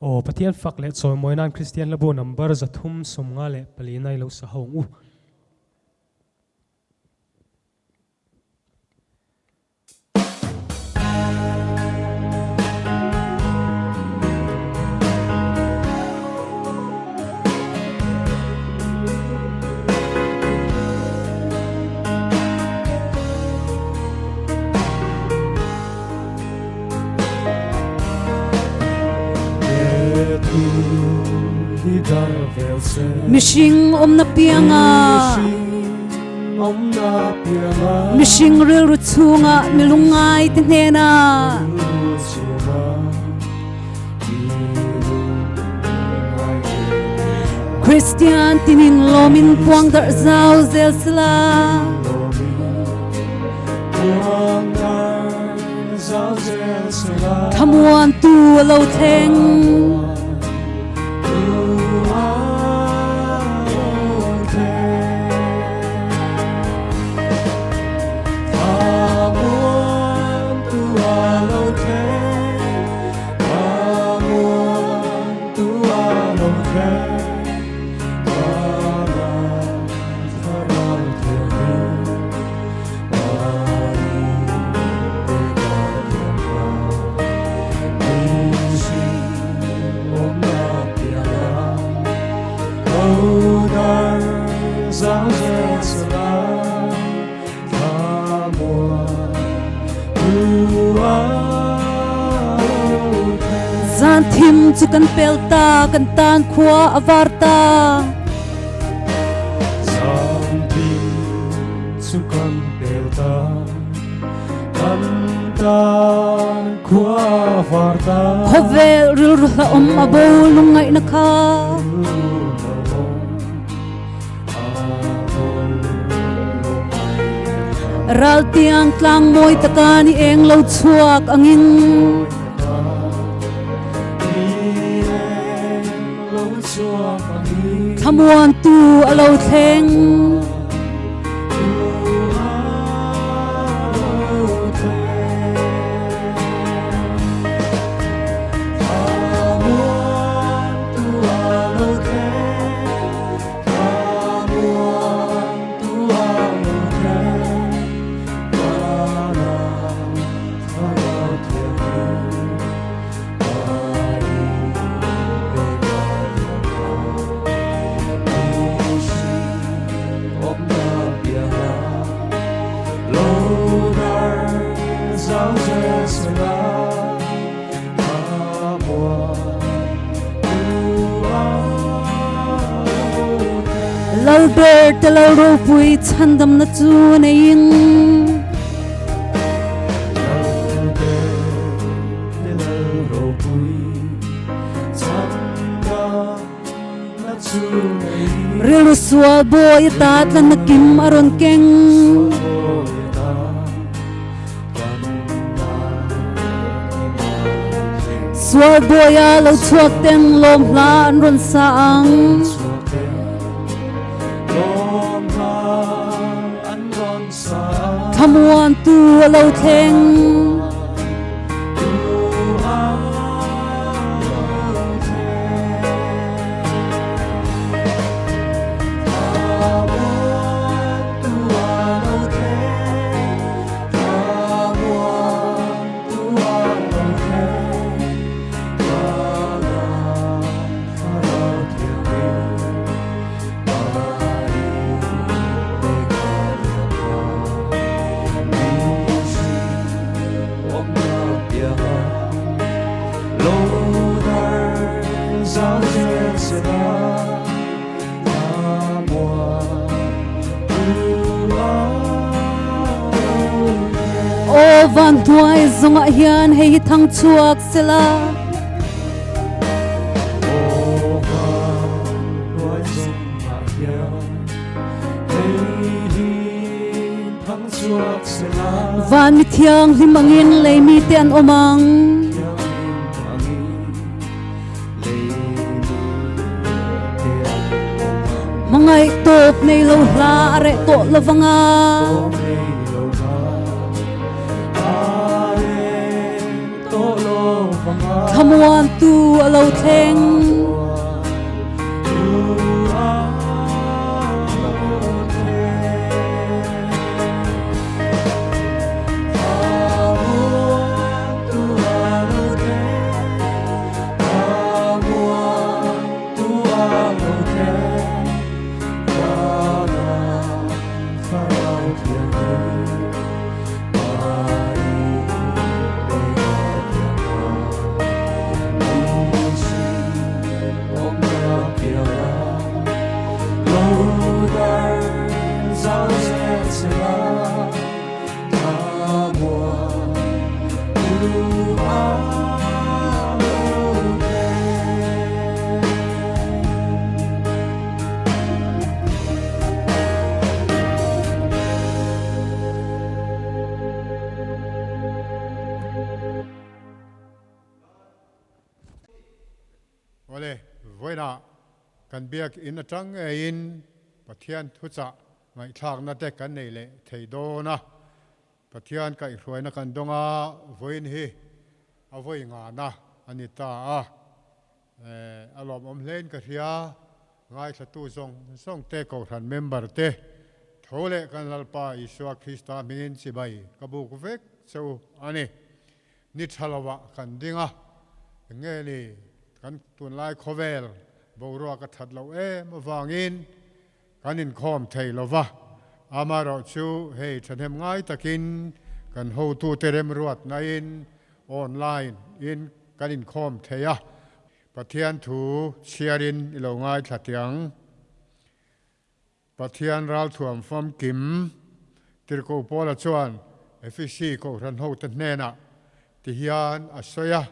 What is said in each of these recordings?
Aw Pathian fak leh chawimawi nan Kristian hlabu number 354 na i lo sa ho ang u. Mihring awmna pianga Mihring rilru chhunga mi lungngai te hnena Kristian tinin lawmin puang darh zau zel sela. Thlamuantu a lo thleng. Zan thim cu kan pel ta, kan tan khua a var ta. Zan thim cu kan pel ta, kan tan khua a var ta. Khawvel rilru hla um a bo lungngaihna kha. Raltiang tlang mawi taka ni eng lo chhuak angin. Thlamuantu a lo thleng. Lalber te lal ropui chhandamna chu neiin. Rilru sual bawi ata tlanna kim a rawn keng. Sual bawia lo chhuak ten lawm hla an rawn sa ang. Thlamuantu a lo thleng. Aw van hnuai zongah hian hei hi thang chhuak sela. Van mi thianghlim angin lei mite an awm ang. Hmangaih tawp nei lo hla a reh tawh lovang a. Thlamuantu a lo thleng. Awle, vawiinah kan biak in atang ngeiin Pathian thuchah ngaihthlakna te kan nei leh thei dawn a. Pathian kaihhruaina kan dawng a, vawiin hi a vawi ngana a ni ta a. A lawmawm hlein ka hria, ngaithlatu zawng zawng te, Kohhran member te, tho leh kan Lalpa Isua Krista hmingin chibai ka buk vek che u a ni. Ni tha lovah kan ding a, eng nge ni kan tunlai khawvel boruak a that loh em avangin kan inkhawm thei lo va, amaherawhchu hei thahnem ngai takin kan hotute remruatnain online in kan inkhawm thei a, Pathian thu chhiarin i lo ngaithla tiang. Pathian ralthuam famkim Tirhkoh Paula chuan Efesi Kohhran hote hnenah ti hian a sawi a,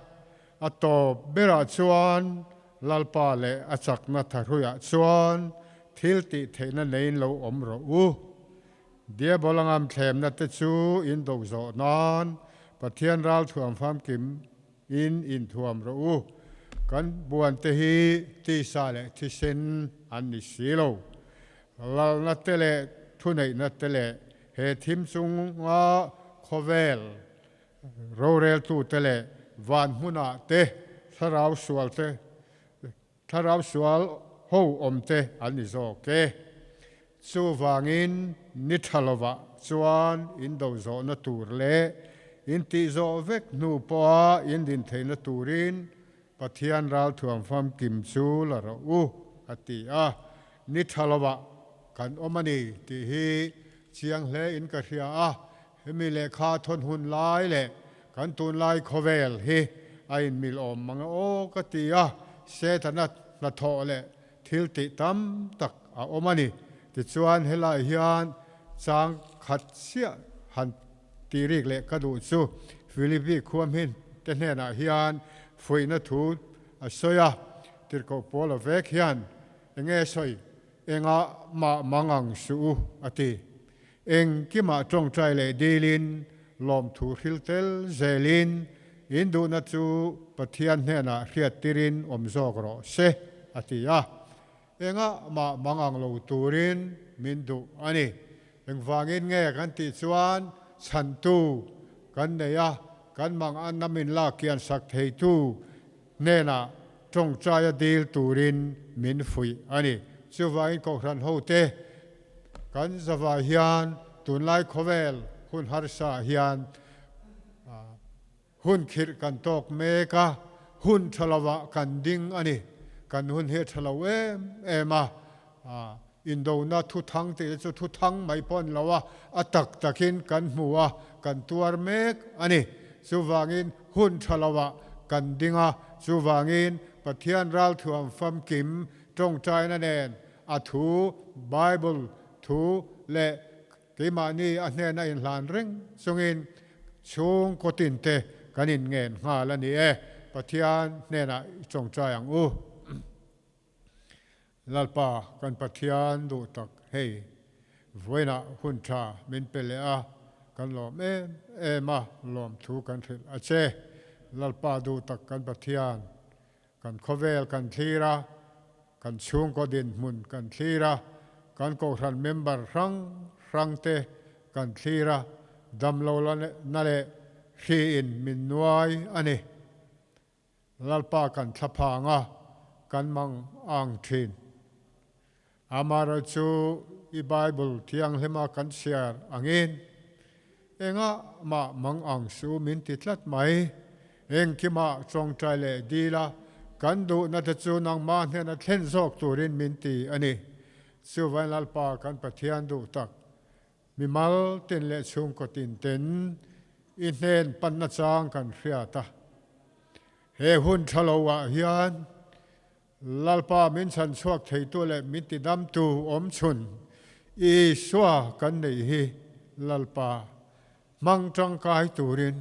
A tawp berah chuan Lalpa leh a chakna thahruiah chuan thil tih theihna neiin lo awm rawh u. Diabola ngamthlemna te chu in do zawh nan Pathian ralthuam famkim in inthuam rawh u. Kan buante hi tisa leh thisen an ni si lo. Lalna te leh thuneihna te leh he thim chunga khawvel Roreltute leh van hmunah te thlarau sual te thlarau sual ho awm te an ni zawk e. Chuvangin ni tha lovah chuan in do zawhna tur leh in tih zawh vek hnu pawha in din theihna turin Pathian ralthuam famkim chu la rawh u, a ti a. Ni tha lovah kan awm a ni tih hi chiang hle in ka hria a. Hemi lehkha thawn hun lai leh kan tunlai khawvel hi a inmil awm mang e aw ka ti a, Setana hnathawh leh thil tih tam tak a awm a ni. Tichuan helai hian chang khat chiah han tih rik leh ka duh chu Philippi khua hmin te hnenah hian fuihna thu a sawi a, Tirhkoh Paula vek hian enge sawi engah mah mang ang suh u a ti. Engkimah tawngtai leh dilin, lawmthu hril tel zelin, in duhna chu Pathian hnenah hriattirin awm zawk rawh se, a ti a. Engah mah mangang lo turin min duh a ni. Engvangin nge kan tih chuan chhantu kan nei a, kan manganna min lak kian sak theitu hnenah tawngtaia dil turin min fuih a ni. Chuvangin Kohhran hote kan zavai hian tunlai khawvel hun harsa hian hun khirh kan tawk mek a, hun tha lovah kan ding a ni. Kan hun hi a tha lo em em a, indona thuthang tih te chu thuthang mai pawh a ni lo a, a tak takin kan hmu a, kan tuar mek a ni. Chuvangin hun tha lovah kan ding a, chuvangin Pathian ralthuam famkim tawngtaina nen a thu, Bible thu leh Keimahni a hnena inhlan reng chungin chhungkaw tinte kan inngen nghal a ni e. Pathian hnenah i tawngtai ang u. Lalpa kan Pathian duh tak hei vawiinah hun tha min pe leh a, kan lawm em em a, lawmthu kan hrilh a che. Lalpa duh tak kan Pathian Kan khawvel kan thlir a, kan chhungkaw dinhmun kan thlir a, kan kohhran member hrang hrang te kan thlir a, damlo na leh hri in min nuai a ni. Lalpa kan thlaphang a, kan mang ang thin. Amaherawhchu i Bible thianghlima kan chhiar angin engah mah mang ang su min ti tlat mai. Engkimah tawngtai leh dil a, kan duhna te chu nangmah hnena thlen zawk turin min ti a ni. Chuvain Lalpa kan Pathian duh tak Mimal tin leh chhungkaw tin ten i hnen panna chang kan hriat a. He hun tha lo ah hian Lalpa min chhan chhuak theitu leh min tidamtu awm chhun Isua kan neih hi Lalpa hmang tangkai turin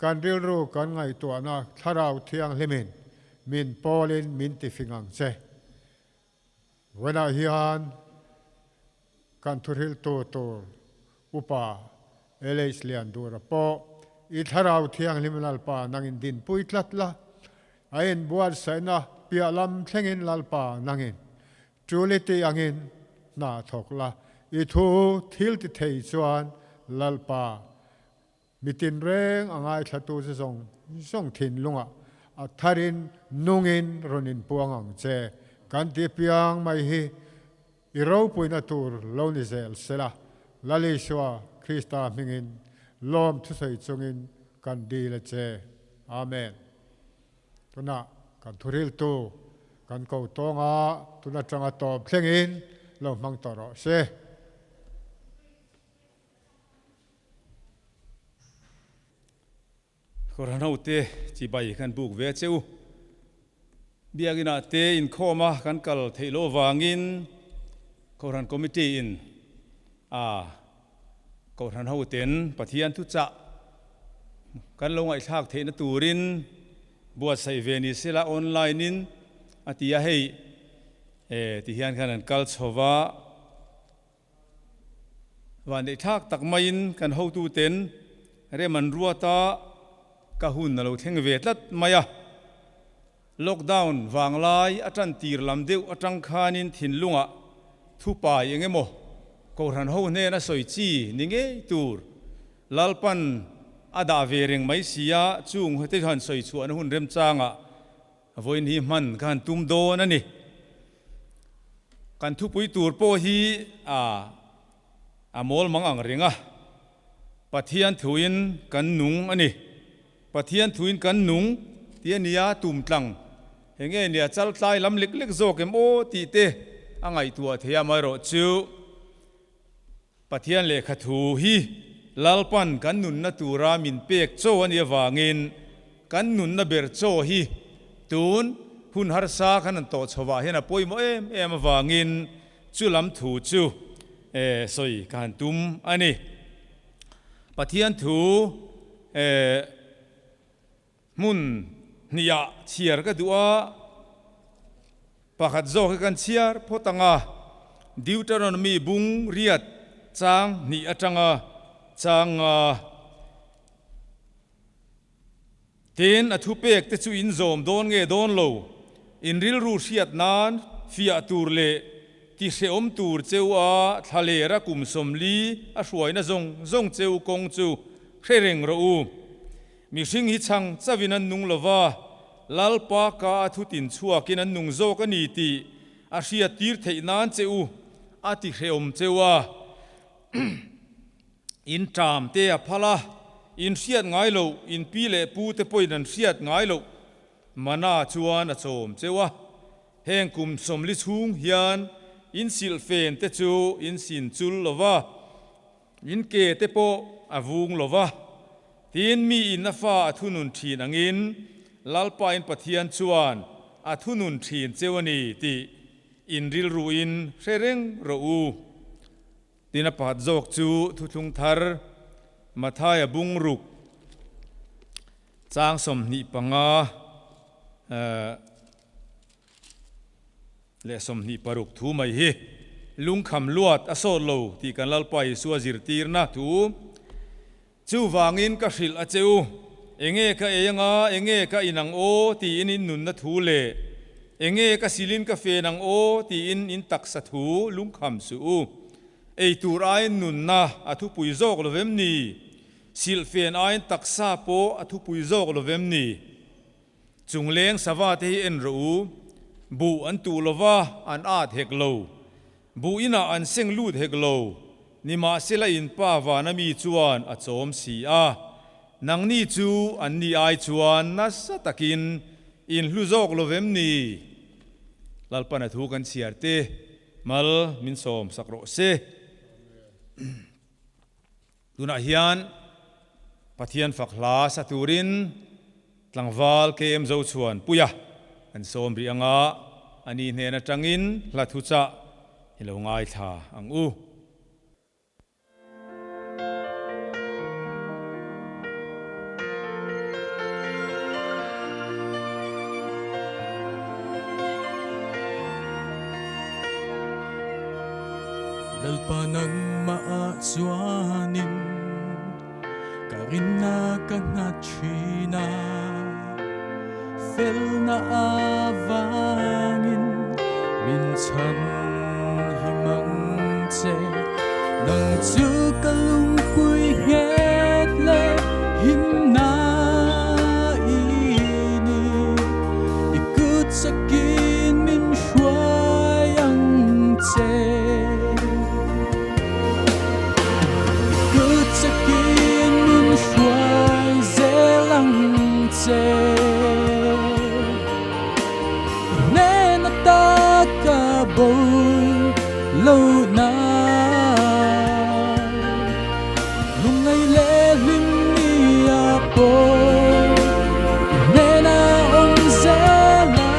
kan rilru kan ngaihtuahna Thlarau Thianghlimin min pawlin min tifing ang che. Vawiinah hian kan thuhriltu tur Upa LH Liandura pawh i Thlarau Thianghlim Lalpa nangin dinpui tlat la, a inbuatsaihna piah lam thlengin Lalpa nangin tuli tih angin hna thawk la, i thu thil ti thei chuan Lalpa Mi tinreng a ngaithlatu chu zawng zawng thinlungah a tharin nungin rawn inpuang ang che. Kan ti piang mai hi i ropuina tur lo ni zel sela, Lal Isua Krista hmingin lawm thusawi chungin kan dil a che. Amen. Tunah kan thuriltu kan ko tawnga tun atanga tawp thlengin lo hmang tawh rawh se. Kohhran te chibai kan buk ve che u. Biakinah te inkhawm a kan kal theih loh avangin Kohhran Committee in a Kohhran ho ten Pathian thuchah kan lo ngaihthlak theihna turin buatsaih ve ni sela online in a ti a, hei ti hian khan an kal chho va. Vanneihthlak tak maiin kan hotuten rem an ruat a, ka hun a lo thleng ve tlat mai a. Lockdown vanglai a tan tir lam deuh atang khanin thinlungah thupai eng emaw Kohhran ho hnena sawi chi ni ngei tur Lalpan a dah ve reng mai si a, chung te han sawi chhuahna hun remchangah Vawiin hi hman ka han tum dawn a ni. Kan thupui tur pawh hi a a mawl mang ang reng a. Pathian thuin kan nung a ni. Pathian thuin kan nung tih a nia tum tlang. Heng nge nia chal tlai lam lek lek zawk em aw tih te a ngaihtuah thei a, amaherawhchu Pathian lehkha thu hi Lalpan kan nunna tura min pek chaw a nih avangin kan nunna ber chaw hi tun hun harsa kan han tawh chhovah hian a pawimawh em em avangin chu lam thu chu sawi ka han tum a ni. Pathian thu hmun hniah chhiar ka duh a, pakhat zawk hi kan chhiar phawt ang a, Deuteronomy bung riat chang hnih atanga chang nga Tin, a thupek te chu in zawm dawn nge dawn lo, in rilru hriat nan fiah tur leh tihrehawm tur cheu a thlalera kum 40 a hruaina zawng zawng cheu kawng chu hre reng rawh u. Mihring hi chhang chauhin an nung lo va, Lalpa ka a thutin chhuakin an nung zawk a ni tih a hriattir theih nan che u a ti hrehawm cheu a. In ṭam te a phal a, in hriat ngai loh, in pi leh pu te pawhin an hriat ngai loh mana chuan a chawm cheu a. Heng kum 40 chhung hian in silhfen te chu in sin chul lo va, In ke te pawh a vung lo va, tin mi in a fa a thunun thin angin Lalpa in Pathian chuan a thunun thin cheu a ni tih in rilruin hre reng rawh u. Tin a pakhat zawk chu thuthlung thar Mathaia bung ruk chang 25 leh 26 thu mai hi lungkham luat a sawt lo tih kan Lalpa Isua zirtirna thu. Chuvangin ka hrilh a che u, enge ka ei anga, enge ka in ang aw tiin in nunna thu leh enge ka silin ka fen ang aw tiin in taksa thu lungkham suh u. Ei tur aiin nunna a thupui zawk lo vem ni? Silhfen aiin taksa pawh a thupui zawk lo vem ni? Chungleng sava te hi en rawh u, buh an tuh lo va, an at hek lo. Buh inah an seng lut hek lo, nimahsela in pa vana mi chuan a chawm si a. Nangni chu anni ai chuan nasa takin in hlu zawk lo vem ni? Lalpan a thu kan chhiar te mal min sawm sak rawh se. Tunah hian Pathian fak hla sa turin tlangval KM Zochhuan Puia kan sawm rih anga a ni hnen atangin hla thuchah hi lo ngaithla ang u. Lalpa nangmah ah chuanin ka rinna ka nghat thin a, felna avangin min chhan hi mang che. Nang chu ka lungpui nghet leh himna i ni, i kut chakin min hruai ang che. I kut chakin min hruai zel ang che. I hnen ata ka bo lo na. Lungngai leh hlim ni a pawh i hnena awm zel a.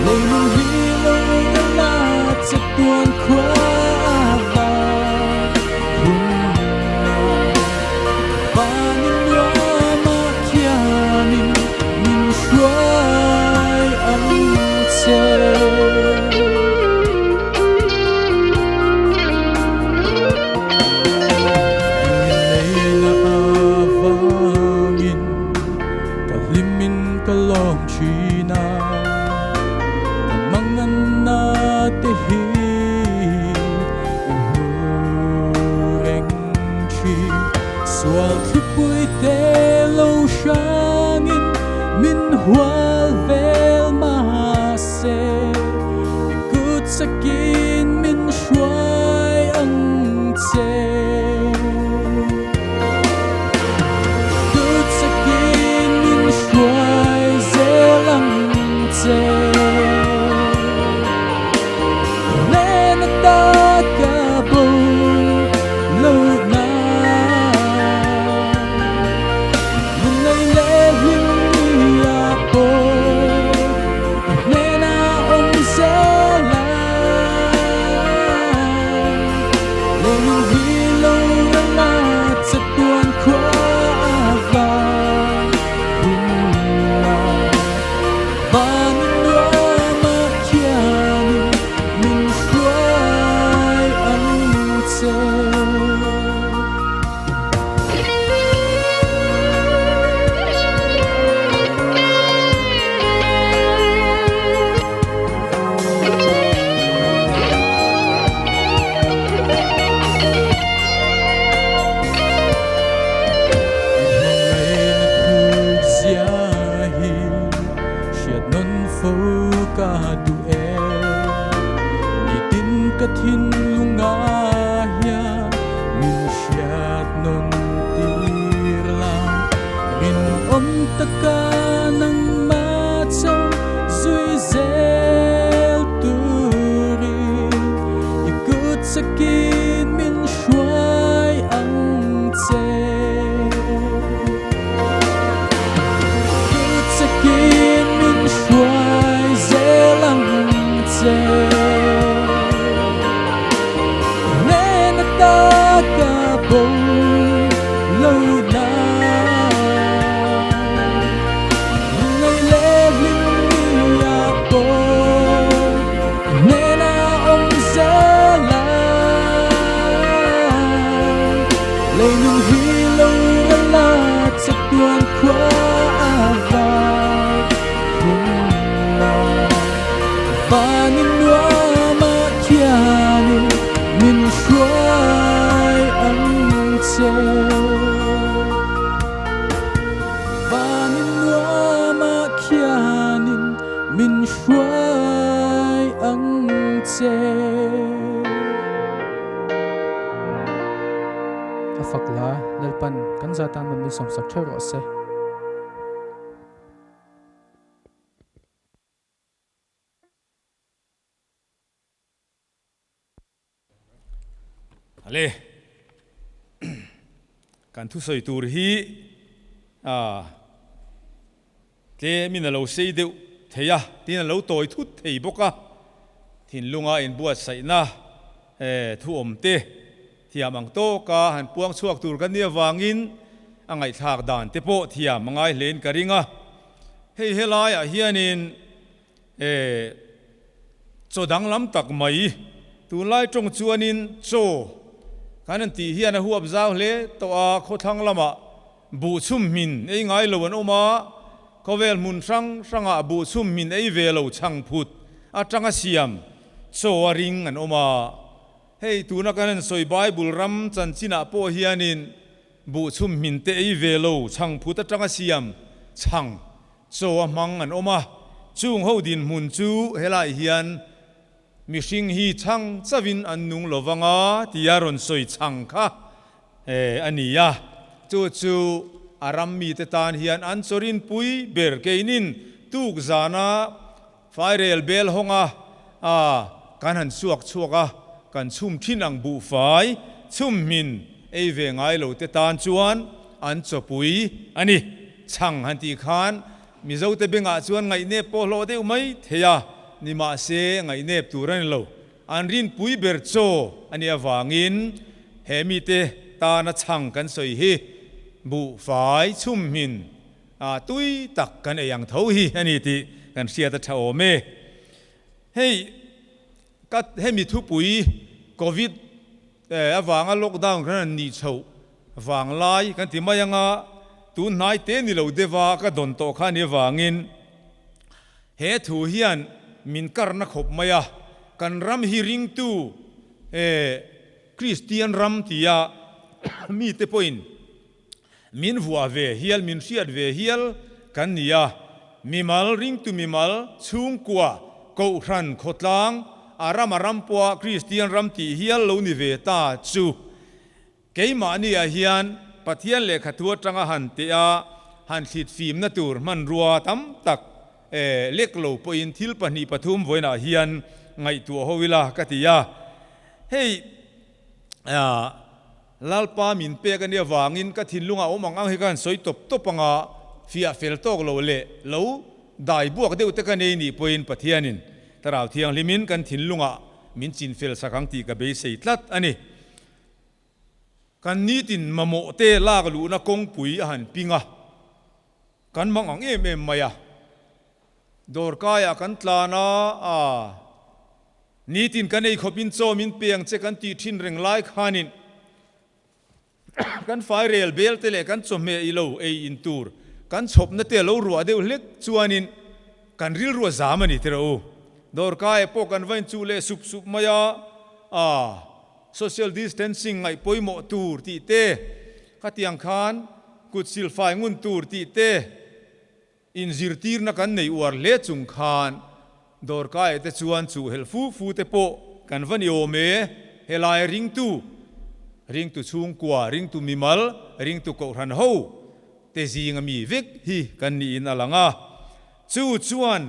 Leilung hi lo la che tuan khua va hun na. Vanin nuamah khianin min hruai ang che. Engin leina avangin ka hlimin ka lawm thin a, ka manganna te hi i hmu reng thin. Sual thlipui te lo hrangin min hual vel mahse, i kut sakin min hruai ang che. I kut sakin min hruai zel ang che. I hnen ata ka bo lo na. Lunglei leh hlim ni a pawh i hnena awm zel a. Leilung hi lo ral a chatuan khua a va hun la. Van nuamah khianin min hruai ang che. I hmangaihna thuk zia hi hriat nawn fo ka duh e. Nitin ka thinlung ah hian min hriat nawn tir la. Rinawm taka nangmah chauh zui zel turin i kut chakin min hruai ang che. I kut chakin min hruai zel ang che. I hnen ata ka bo lo na. Lunglei leh hlim ni a pawh i hnena awm zel a. Leilung hi lo ral a chatuan khua a var hun la. Vanin nuamah khianin min hruai ang che. che. A fak la, Lalpan kan za tan maw min sawmsak theuh rawh se. Ale, kan thusawi tur hi tlemin a lo sei deuh thei a, tin a lo tawi thut thei bawk a, thinlunga inbuatsaihna thu awm te thiam ang tawka han puang chhuak tur kan nih avangin a ngaihthlak dan te pawh thiam a ngai hlein ka ring a, hei helaiah hianin E, chaw danglam tak mai. Tunlai tawng chuanin chaw kan han tih hian a huap zau hle tawh a, khawthlang lamah buh chhum hmin ei ngai lo an awm a, khawvel hmun hrang hrangah buh chhum hmin ei ve lo chhang phut atanga siam chaw a ring an awm a. Hei tuna kan han sawi Bible ram chanchinah pawh hianin buh chhum hmin te ei ve lo chhang phut atanga siam chhang Chaw a hmang an awm a, chung ho dinhmun chu helai hian mihring hi chhang chauhin an nung lo vang a tia rawn sawi chhang kha a ni a. Chu chu a ram mite tan hian an chawrinpui ber keinin tuk zana fairel bel hawnga kan han suak chhuak a, kan chhum thin ang buhfai chhum hmin ei ve ngai lo te tan chuan an chawpui a ni. Chhang han tih khan Mizote bengah chuan ngaihnep pawh hlawh deuh mai thei a, nimahse ngaihnep tur a ni lo. An rinpui ber chaw a nih avangin he mite tana chhang kan sawi hi buhfai chhum hmin A tui tak kan ei ang tho hi a ni tih kan hriat a tha awm e. Hei ka hemi thupui Covid avanga lockdown kan han nih chhoh vang lai kan ti mai anga tun hnai te ni lo deuha ka dawn tawh kha a nih avangin he thu hian min karna khawp mai a, kan ram hi ringtu Kristian ram tia mite pawhin Min vuah ve hial, min hriat ve hial kan ni a. Mimal, ringtu mimal, chhungkua, kohhran, khawtlang, a ram a ram pawha Kristian ram tih hial lo ni ve ta chu keimahniah hian Pathian lehkhathu atanga han teh a, han thlit fimna tur hmanrua tam tak lek lo pawhin thil pahnih pathum vawiinah hian ngaihtuah ho ila ka ti a. Hei. Lalpa min pek a nih avangin ka thinlungah awm ang ang hi ka han sawi tawp tawp ang a, fiah fel tawk lo leh lo dai buak deuh te ka nei nih pawhin Pathianin Thlarau Thianghlimin kan thinlungah min chin fel sak ang tih ka beisei tlat a ni. Kan nitin mamawh te lak luhna kawngpui a han ping a, kan mang ang em em mai a. Dawrkaiah kan tlan a, a nitin kan ei khawpin chaw min pe ang che kan tih thin reng lai khanin kan fai rel bel te leh kan chawhmeh i lo ei in tur kan chhawpna te a lo ruah deuh hlek chuanin kan rilru a zam a ni tiraw u. Dawrkaiah pawh kan va inchuh leh sup sup mai a, a social distancing ngaih pawimawh tur tih te, khatiang khan kut silfai ngun tur tih te, Inzirtirna kan nei uar hle chung khan dawrkaia te chuan chuh helh fu fu te pawh kan va ni awm e. Helai ringtu, ringtu chhungkua, ringtu mimal, ringtu kohhran ho te zinga mi vek hi kan niin a lang a. Chu chuan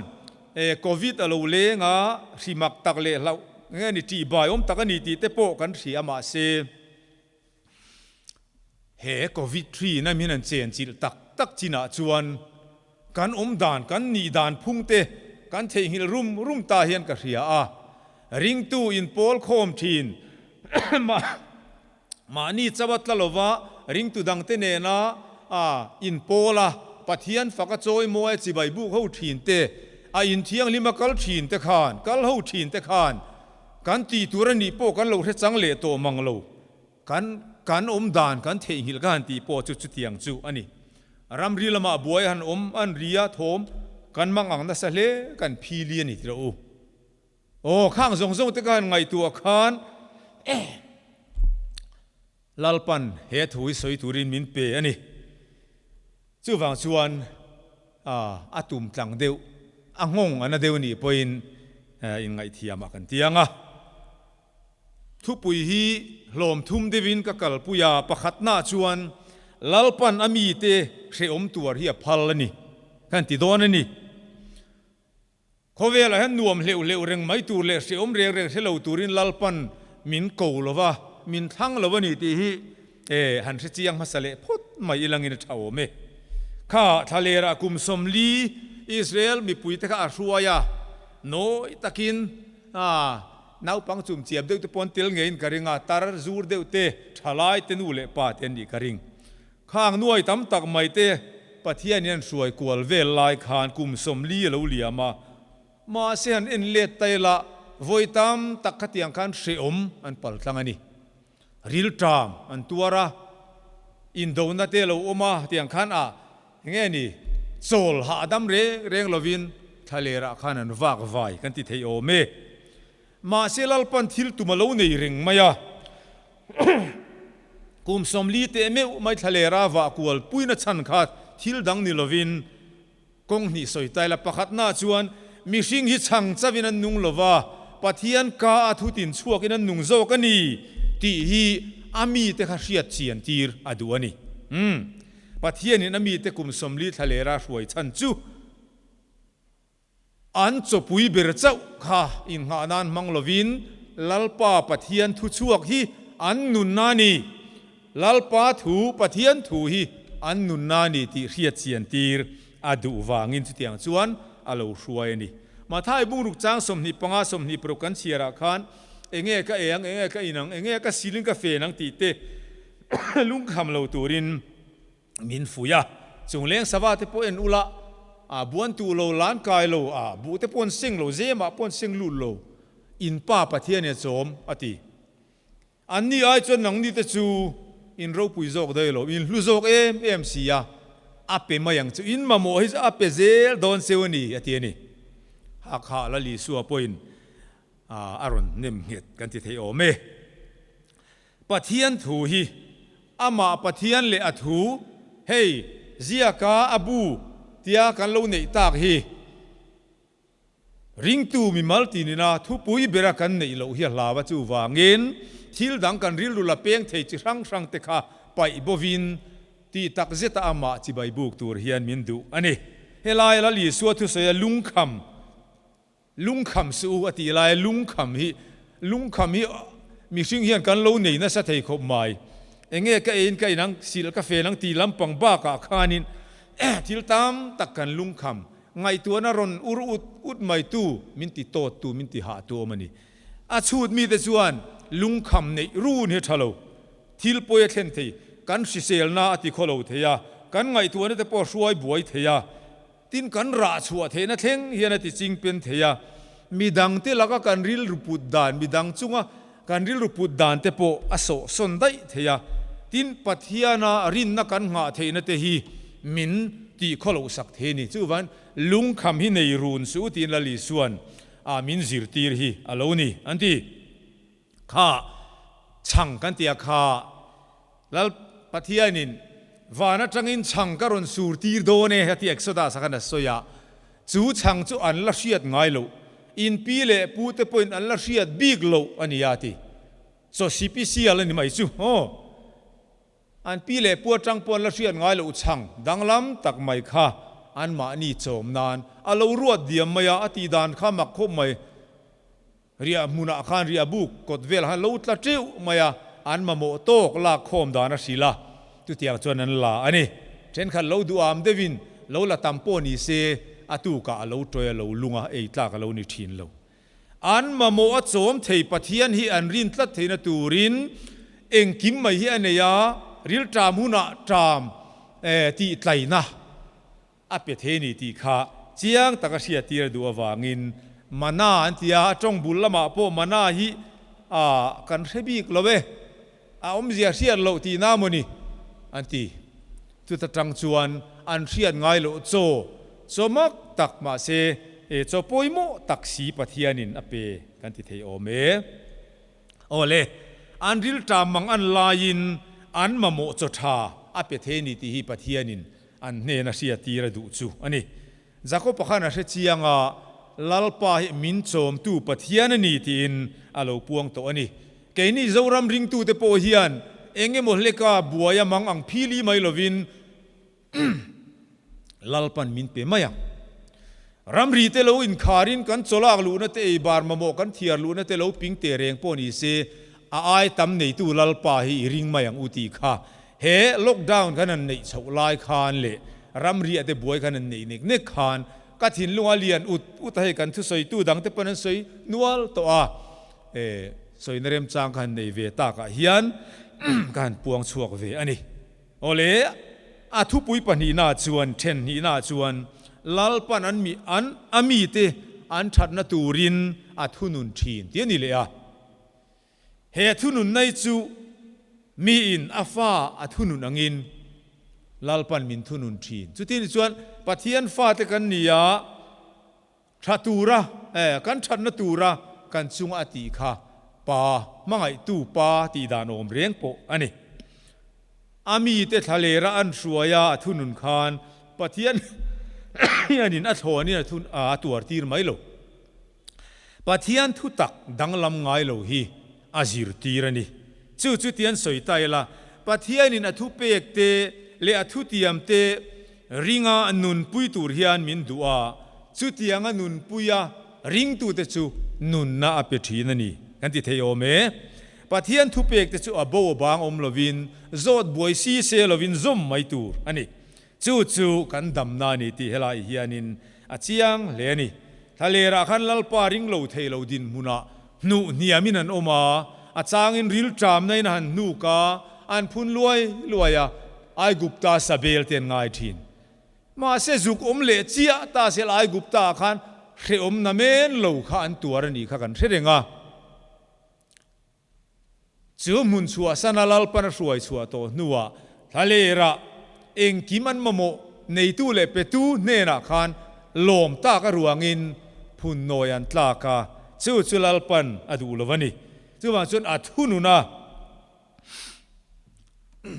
Covid a lo leng a, hri mak tak leh hlauh nge ni ṭihbai awm tak a ni tih te pawh kan hria mahse, He Covid hri in a min an chenchilh tak tak chinah chuan kan awm dan, kan nih dan phung te kan theihnghilh rum rum ta hian ka hria a. Ringtu inpawl khawm thin mahni chauh a tla lova ringtu dangte nena inpawl a, Pathian fak a chawimawi a chibai buk ho thin te, a inthianghlim a kal thin te khan, kal ho thin te khan Kan tih tur a nih pawh kan lo hre chang leh tawh mang lo. Kan kan awm dan kan theihnghilh ka han tih pawh chu chutiang chu a ni. Ramri lamah buai han awm an ri a thawm kan mang ang nasa hle kan phili a ni tilo u. Aw khang zawng zawng te ka han ngaihtuah khan Lalpan he thu hi sawi turin min pe a ni. Chuvang chuan a tum tlang deuh, a nghawng a na deuh nih pawhin Inngaihthiamah kan tiang a. Thupui hi hlawm thum deuhin ka kalpui a, pakhatnaah chuan Lalpan a mite hrehawm tuar hi a phal a ni kan ti dawn a ni. Khawvelah hian nuam hleuh hleuh reng mai tur leh hrehawm reng reng hre lo turin Lalpan min ko lo va, min thlang lo a ni tih hi e han hre chiang hmasa leh phawt mai ilangin a tha awm e. Kha thlalerah kum 40 Israel mipuite kha a hruai a, nawi takin a Naupang chumchiap deuh te pawn tel ngeiin ka ring a, tar zur deuh te, thalai te nu leh pa te an nih ka ring. Khang nuai tam tak mai te Pathian hian hruai kual vel lai khan kum 40 a lo liam a, mahse han en let ta ila vawi tam tak khatiang khan hrehawm an pal tlang a ni. Rilṭam an tuar a, indona te lo awm a tiang khan a enge ni chawl hahdam reng reng lovin thlalerah khan an vak vai kan ti thei awm e. Mahse Lalpan thil tum a lo nei reng mai a, kum 40 teh meuh mai thlalera vah kual puina chhan kha thil dang ni lovin Kawng hnih sawi taila pakhatnaah chuan mihring hi chhang chauhin an nung lo va, Pathian ka a thutin chhuakin an nung zawk a ni tih hi a mite kha hriat chian tir a duh a ni. Umm. Pathianin a mite kum 40 thlalera hruai chhan chu an chawpui ber chauh kha innghah nan hmang lovin Lalpa Pathian thu chhuak hi an nunna a ni. Lalpa thu, Pathian thu hi an nunna a ni tih hriat chian tir a duh vangin chutiang chuan a lo hruai a ni. Mathai bungruk chang 25, 26 kan chhiarah khan enge ka ei ang, enge ka in ang, enge ka silin ka fen ang tih te lungkham lo turin min fuih a. Chungleng sava te pawh en ula, a buan tu lo, lan kai lo, a buh te pawh an seng lo, zemah pawh an seng lut lo, in Pa Pathian in a chawm a ti. Anni ai chuan nangni te chu in ropui zawk daih lo, in hlu zawk em em si a, a pe mai ang chu, in mamawh hi chu a pe zel dawn cheu a ni, a ti a ni. Hakha Lal Isua pawhin a rawn nem nghet kan ti thei awm e. Pathian thu hi amah Pathian leh a thu, hei ziaka a bu tia kan lo neih tak hi, Ringtu mimal tinina thupui bera kan neih loh hi a hlau a, chuvangin thil dang kan rilru la peng thei chi hrang hrang te kha paih bovin tih tak zeta amah chibai buk tur hian min duh a ni. Helai Lal Isua thusawi a lungkham, lungkham suh u a tih lai lungkham hi, lungkham hi mihring hian kan lo nei nasa thei khawp mai. Enge ka eiin ka inang silh ka fel ang tih lampang bakah khanin thil tam tak kan lungkham Ngaihtuahna rawn ur ut ut mai tu, min ti tawt tu, min ti hah tu awm a ni. A chhut mite chuan lungkham neih run hi a tha lo. Thil pawi a thlen thei, kan hriselna a ti khaw lo thei a, kan ngaihtuahna te pawh a hruai buai thei a, tin kan rah chhuah theihna thleng hian a ti ching pen thei a. Midangte laka kan rilru put dan, midang chunga kan rilru put dan te pawh a sawh sawn daih thei a, tin Pathiana rinna kan nghah theihna te hi min tih khaw loh sak thei a ni. Chuvangin lungkham hi nei run suh u tiin Lal Isua'n a min zirtir hi a lo ni an ti. Kha chhang kan ti a, kha Lal Pathianin van atangin chhang ka rawn sur tir dawn e a ti Exodus ah khan a sawi a, chu chhang chu an la hriat ngai loh, in pi leh pu te pawhin an la hriat bik loh a ni a ti. Chaw sipisial a ni mai chu aw. An pi leh pu atang pawh an la hriat ngai loh chhang danglam tak mai kha anmahni chawm nan a lo ruat diam mai a, a tih dan kha mak khawp mai. Riah hmunah khan riah buk kawt vel han lo tla teuh mai a, an mamawh tawk lak khawm dan a hrilh a, chutiang chuan an la a ni. Thenkhat lo duham deuhin lo la tam pawh ni se, a tukah a lo tawi a lo lung a, ei tlak a lo ni thin lo. An mamawh a chawm thei Pathian hi an rin tlat theihna turin engkim mai hi a nei a, rilṭam hunah ṭam tih tlaina. A pe thei ni tih kha chiang taka hriattir a duh avangin mana an ti a, a tawng bul lamah pawh mana hi a kan hre bik lo e, a awmzia hriat loh tihna maw ni an ti. Chuta tang chuan an hriat ngai loh chaw, chaw mak tak mahse e chaw pawimawh tak si Pathianin a pe kan ti thei awm e. Aw le, an rilṭam mang an laiin an mamawh chaw tha a pe thei ni tih hi Pathianin An hnena hriattir a duh chu a ni. Jakob-a khan a hre chiang a, Lalpa hi min chawmtu Pathian a ni tiin a lo puang tawh a ni. Keini Zoram ringtute pawh hian eng emaw hleka buai a mang ang phili mai lovin Lalpan min pe mai ang. Ramri te lo inkharin kan chawlak luhna te ei bar mamawh kan thiar luhna te lo ping teh reng pawh ni se a ai tam neitu Lalpa hi i ring mai ang u tih kha he lockdown kan han neih chhoh lai khan leh ramriah te buai kan han neih nek nek khan ka thinlunga lian ut ut a hei kan thusawitu dangte pawn an sawi nual tawh a, e sawina remchang ka han nei ve takah hian ka han puang chhuak ve a ni. Awle, a thupui pahnihna chuan then hnihna chuan Lalpan an mi an a mite an thatna turin a thunun thin tih a ni leh a. He thunun nai chu miin a fa a thunun angin Lalpan min thunun thin. Chuti ni chuan Pathian fate kan ni a, tha tura, kan thatna tura kan chunga a tih kha Pa hmangaihtu Pa tih dan awm reng pawh a ni. A mite thlalera an hruai a, a thunun khan Pathian hianin a thlawnin a tuar tir mai lo. Pathian thutak danglam ngai lo hi a zirtir a ni. Chu chu tian sawi ta ila, Pathianin a thupek te leh a thutiam te ringa nunpui tur hian min duh a, chutianga nunpuia ringtute chu nunna a pe thin a ni kan ti thei awm e. Pathian thupek te chu a bo a bang awm lovin, zawt buai si se lovin zawm mai tur a ni. Chu chu kan damna a ni tih helai hianin a chiang hle a ni. Thlalerah khan Lalpa ring lo thei lo dinhmunah hnuh hniamin an awm a, a changin rilṭamna in a han hnuk a, an phun luai luai a, Aigupta sabel te an ngai ṭhin. Mahse zuk awm leh chiah ta sel Aigupta ah khan hrehawm na men lo kha an tuar a nih kha kan hre reng a. Chu hmun chhuahsana Lalpan a hruai chhuah tawh hnuah thlalerah engkim an mamawh neitu leh petu hnenah khan lawm tak a ruangin phun nawi an tlak a, chu chu Lalpan a duh lo a ni. Chuvang chuan a thunun a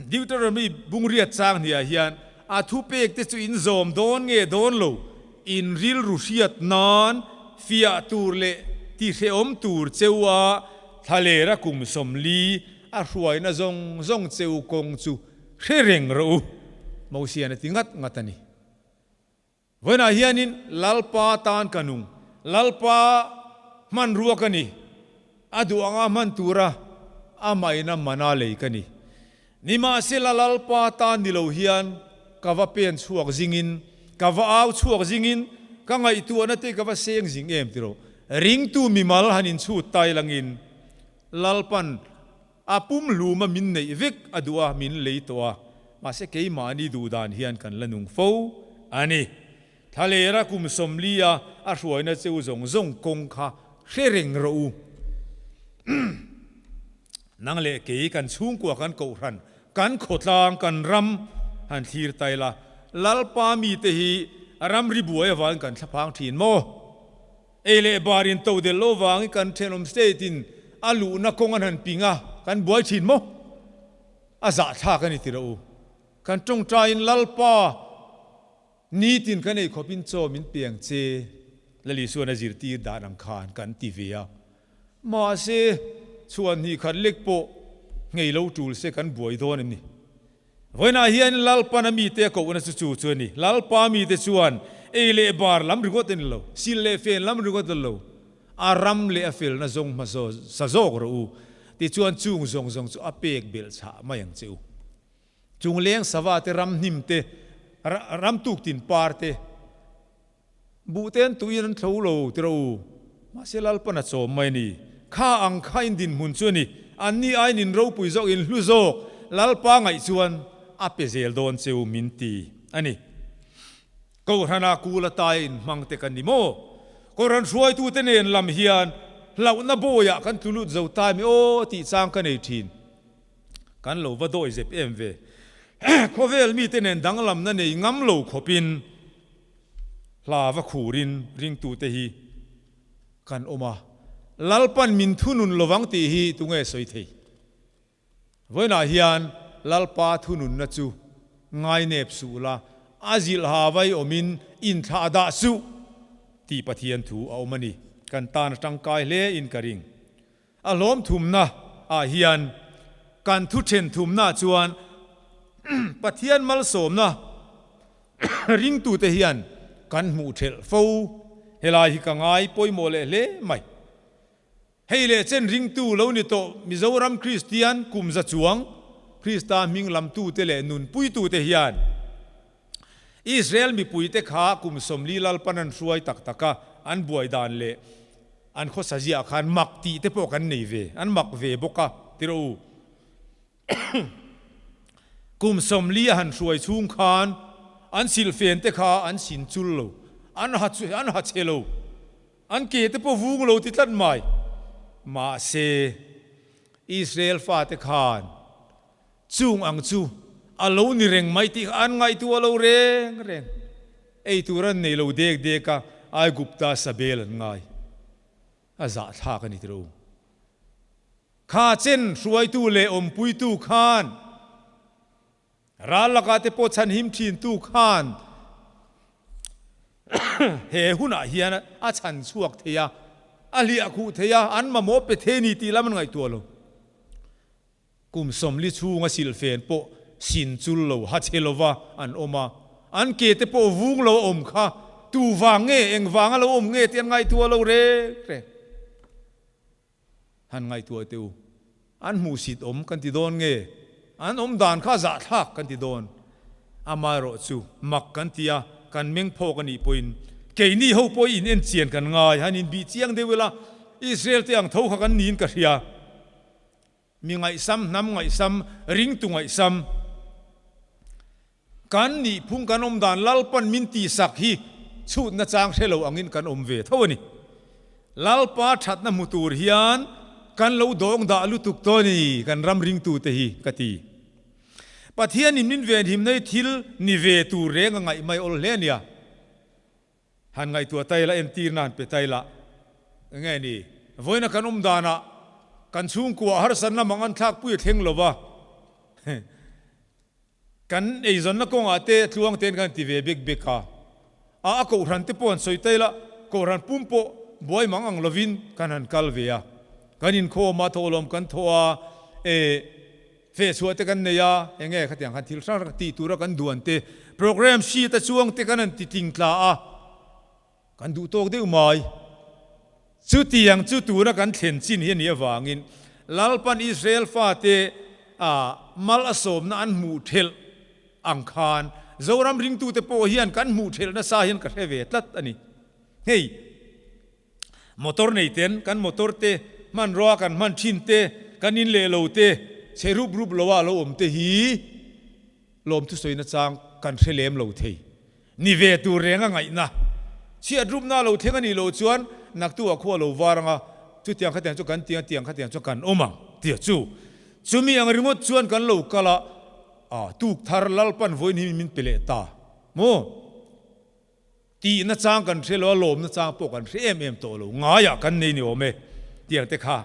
Deuteronomy bungriat chang hniah hian a thupek te chu in zawm dawn nge dawn lo in rilru hriat nan fiah tur leh tihrehawm tur cheu a thlalera kum 40 a hruaina zawng zawng cheu kawng chu hre reng rawh u Mosian a ti ngat ngat a ni. Vawiinah hianin Lalpa tan ka nung, Lalpa hmanrua ka ni, a duh anga hman tura amah ina mana lei ka ni. Nimahsela Lalpa tan ni lo hian ka va pen chhuak zingin, ka va au chhuak zingin, ka ngaihtuahna te ka va seng zing em tiraw? Ringtu mimal han inchhut tai langin Lalpan A pum hluma min neih vek a duh a, min lei tawh a, mahse keimahni duh dan hian kan la nung fo a ni. Thlalera kum 40 a a hruaina cheu zawng zawng kawng kha hre reng rawh u. Nang leh kei kan chhungkua kan kohhran, kan khawtlang, kan ram han thlir ta ila, Lalpa mite hi ramri buai avangin kan thlaphang thin maw? Ei leh bar in to del lo vangin kan thenawm state in a luhna kawng an han ping a, kan buai thin maw? A zahthlak a ni ti rawh u. Kan tawngtaiin Lalpa nitin kan ei khawpin chaw min pe ang che, Lal Isuan a zirtir dan ang khan kan ti ve a. Mahse, chhuan hnih khat lek pawh nghei lo tul se kan buai dawn em ni? Vawiinah hian Lalpan a mite a kohna chu chu chu a ni. Lalpa mite chuan ei leh bar lam ringawt a ni lo, sil leh fen lam ringawt a ni lo, a ram leh a felna zawng hma sa zawk rawh u, tichuan chung zawng zawng chu a pek belh chhah mai ang che u. Chung leng sava te, ram hnim te, ram tuktin par te, Buh te an tuiin an thlo lo ti rawh u. Mahse Lalpan a chawm mai a ni. Kha ang kha in dinhmun chu a ni. Anni aiin in ropui zawk, in hlu zawk. Lalpa ngaih chuan a pe zel dawn che u min ti a ni. Kohhrana kul ataia in hmang te kan ni maw? Kohhran hruaitute nen lam hian hlauhna bawiah kan tlu lut zo ta emi aw tih chang ka nei thin. Kan lo va dawi zep em ve. Khawvel mite nen danglamna nei ngam lo khawpin Hla va khurin ringtute hi kan awm a, Lalpan min thunun lovang tih hi tunge sawi thei? Vawiinah hian Lalpa thununna chu ngainep suh la, a zilh ha vai awmin inthlah dah suh. tih Pathian thu a awm a ni. Kan tan a tangkai hle in ka ring. A hlawm thumna ah hian kan thu then thumna chuan Pathian malsawmna ringtute hian kan hmuh thelh fo. Helai hi ka ngai pawimawh leh hle mai. Hei leh chen ringtu lo ni tawh Mizoram Kristian kum za chuang Krista hming lamtute leh nunpuitute hian Israel mipuite kha kum 40 Lalpan an hruai tak tak a, an buai dan leh an khawsa ziah khan mak tih te pawh kan nei ve, an mak ve bawk a ti rawh u. Kum 40 a han hruai chhung khan an silhfen te kha an sin chul lo, an ha an ha chhe lo. An ke te pawh vung lo ti tlat mai. Mahse, Israel fate khan chung ang chu a lo ni reng mai tih kha an ngaihtuah lo reng reng. Ei tur an nei lo dek dek a, Aigupta sabel an ngai. A zahthlak a ni tiro. Kha chen hruaitu leh awmpuitu khan Ral lakah te pawh chhan him thin tu khan he hunah hian a chhan chhuak thei a, a hliah khuh thei a, an mamawh pe thei a ni tih lam an ngaihtuah lo. Kum 40 chhunga silhfen pawh sin chul lo, ha chhe lova an awm a, an ke te pawh vung lo a awm kha tu vang nge, eng vanga lo awm nge tih an ngaihtuah lo reng reng. Han ngaihtuah teh u, an hmuhsit awm kan ti dawn nge, an awm dan kha zahthlak kan ti dawn? Amaherawh chu mak kan ti a, kan meng phawk a nih pawhin keini ho pawh in en chian kan ngai, han inbih chiang deuh ila, Israel te ang tho kha kan niin ka hria. Mi ngaihsam, hnam ngaihsam, ringtu ngaihsam. Kan nihphung kan awm dan Lalpan min tihsak hi chhutna chang hre lo angin kan awm ve tho a ni. Lalpa thatna hmu tur hian kan lo dawng dah lutuk tawh a ni kan ram ringtute hi ka ti. Pathianin min venhimna hi thil ni ve tur reng a ngaih mai awl hle a nia. Han ngaihtuah ta ila, entirna han pe ta ila, enge ni, vawiina kan awm danah kan chhungkua harsatna mang an thlakpui a thleng lo va, kan eizawnna kawngah te tluang tein kan ti ve bik bik a, a a kohhran te pawh han sawi ta ila, kohhran pum pawh buai mang ang lovin kan han kal ve a, kan inkhawm a, thawhlawm kan thawh a, e. Feh chhuah te kan nei a, eng nge khatiang khan thil hrang hrang tih tura kan duan te, program sheet a chuang te kan han ti tling tla a, kan duh tawk deuh mai. Chutiang chu tuna kan thlen chin hi a nih avangin Lalpan Israel fate a mal a sawmna an hmuh thelh ang khan Zoram ringtute pawh hian kan hmuh thelh nasa hian ka hre ve tlat a ni. Hei. Motor nei ten kan motor te, hmanrua kan hman thin te, kan in leh lo te, chhe rup rup lo a lo awm te hi lawm thusawi nachang kan hre lem lo thei. Ni ve tur reng a ngaihna. Chhiat rupna lo thleng a nih loh chuan naktu ah khua lo var anga chutiang khatiang chu kan tiang tiang khatiang chuan kan awm ang tia chu. Chumi ang ringawt chuan kan lo kal a, ah tuk thar Lalpan vawiin hi min pe leh ta maw? Tihna chang kan hre lo a, lawmna chang pawh kan hre em em tawh lo, ngaiah kan nei ni awm e tiang te kha.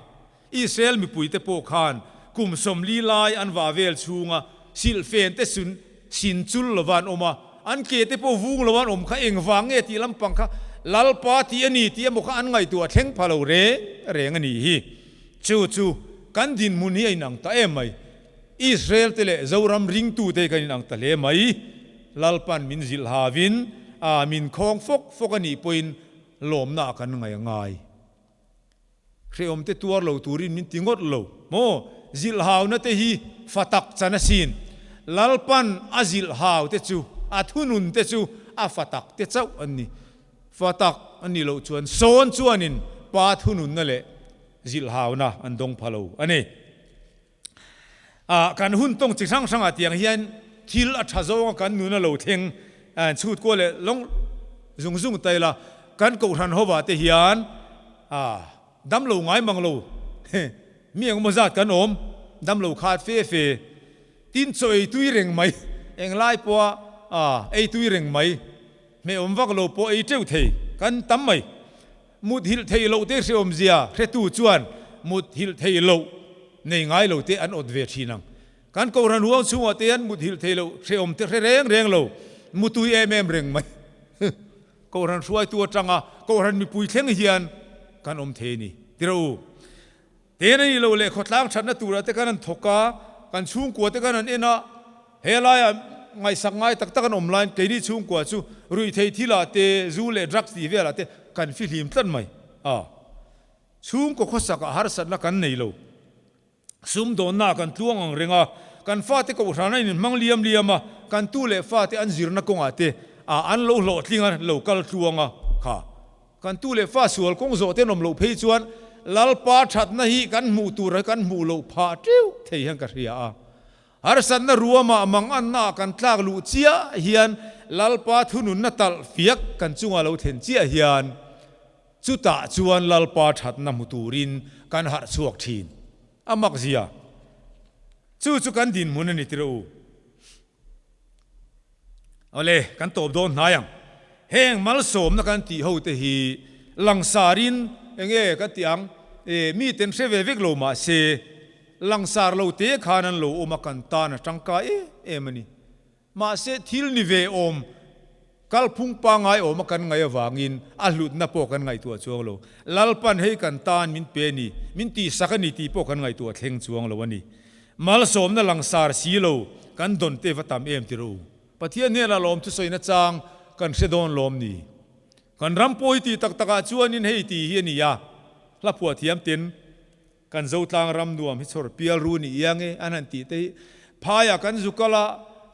Israel mipuite pawh khan kum 40 lai an vah vel chhunga silhfen te sun sin chul lova an awm a, an ke te pawh vung lova an awm kha engvang nge tih lampang kha Lalpa tih a ni tih emaw kha an ngaihtuah thleng pha lo reng reng a nih hi. Chu chu kan dinhmun hi a inang ta em mai. Israel te leh Zoram ringtute hi kan inang ta hle mai. Lalpan min zilh havin a min khawng fawk fawk a nih pawhin lawmna ah kan ngaih a ngai. Hrehawm te tuar lo turin min ti ngawt lo maw? Zilh hauna te hi fa tak chan asin. Lalpan a zilh hau te chu, a thunun te chu a fa tak te chauh an ni. Fa tak an nih loh chuan sawn chuanin pa thununna leh zilh hauna an dawng pha lo a ni. Ah, kan hun tawng chi hrang hrangah tiang hian thil a tha zawnga kan nun a lo thleng chhut kual leh lawng zung zung ta ila, kan kohhran hovah te hian ah damlo ngai mang lo mi engemaw zat kan awm, damlo khat fe fe, tin chaw ei tui reng mai, englai pawha ah ei tui reng mai, hmehawm vak lo pawh ei teuh thei kan tam mai. Mut hilh theih loh te hreawmzia hretu chuan mut hilh theih loh nei ngai lo te an awt ve thin ang. Kan Kohhran huang chhungah te hian mut hilh theih loh hreawm te hre reng reng lo, mutui em em reng mai. Kohhran hruaitu atanga Kohhran mipui thleng hian kan awm thei a ni. Ti rawh u. Ten a nih loh leh khawtlang thatna turah te kan han thawk a, kan chhungkua te kan han en a, he laia ngaihsak ngai tak tak an awm laiin keini chhungkua chu ruihtheih thilah te, zu leh drugs tih velah te kan fihlim tlat mai a. Chhungkaw khawsakah harsatna kan nei lo. Sumdawnna kan tluang ang reng a, kan fate kohhran a inhmang liam liam a, kan tu leh fate an zirna kawngah te ah an lo hlawhtling a, lo kal tluang a kha. Kan tu leh fa sual kawng zawh ten awm loh phei chuan Lalpa thatna hi kan hmuh tur a kan hmuh loh phah teuh thei hian ka hria a. Harsatna ruamah manganna ah kan tlak luh chiah hian Lalpa thununna talh fiak kan chunga lo thlen chiah hian Chutah chuan Lalpa thatna hmu turin kan harh chhuak thin. A mak zia. Chu chu kan dinhmun a ni tirh u. Awle, kan tawp dawn hnai ang. Heng malsawmna kan tih ho te hi langsarin enge kan tih ang? E, miten hre ve vek lo mah se, langsar lo te khan an lo awm a kan tan a tangkai em em a ni. Mahse, thil ni ve awm, kalphung pangngai awma kan ngaih avangin a hlutna pawh kan ngaihtuah chuang lo. Lalpan hei kan tan min pe a ni, min tihsak a ni tih pawh kan ngaihtuah thleng chuang lo a ni. Malsawmna langsar si lo kan dawn te va tam em ti rawh u. Pathian hnenah lawm thusawina chang kan hre dawn lawm ni? Kan ram pawh hi tih tak takah chuanin hei tih hi a ni a, hla phuah thiam ten Kan Zotlang ram nuam hi chhawr pial ru ni iang e an han tih te hi phaiah kan zu kal a,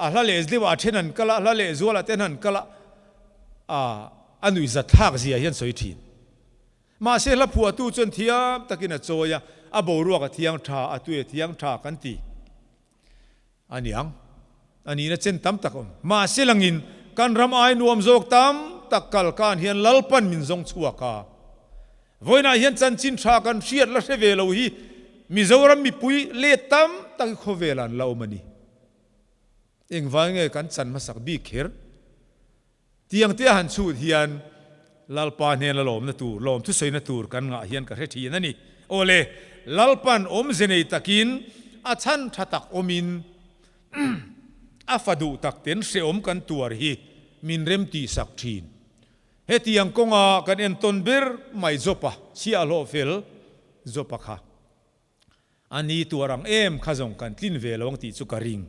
a hla leh deuh ah then an kal a, hla leh zual ah ten han kal a, a nuihzat thlak zia hian sawi thin. Mahse hla phuahtu chuan thiam takin a chawi a, a boruak a thiang tha, a tui a thiang tha kan ti. A niang, a nihna chen tam tak a awm. Mahse langin kan ram ai nuam zawk tam tak kal kan hian Lalpan min zawng chhuak a. Vawiinah hian chanchin tha kan hriat la hre ve lo hi Mizoram mipui let tam tak hi khawvel ah an la awm a ni. Engvai nge kan chan hmasak bik kher? Tiang te a han chhut hian Lalpa hnena lawmna tur, lawm thusawina tur kan ngah hian ka hre thin a ni. Aw le, Lalpan awmze nei takin a chhan tha tak awmin a fa duh tak ten hrehawm kan tuar hi min rem tihsak thin. Hetiang kawnga kan entawn ber mai Jopa chhiahhlawh fel Jopa kha. A ni tuar ang em kha zawng kan tlin ve lo ang tih chu ka ring.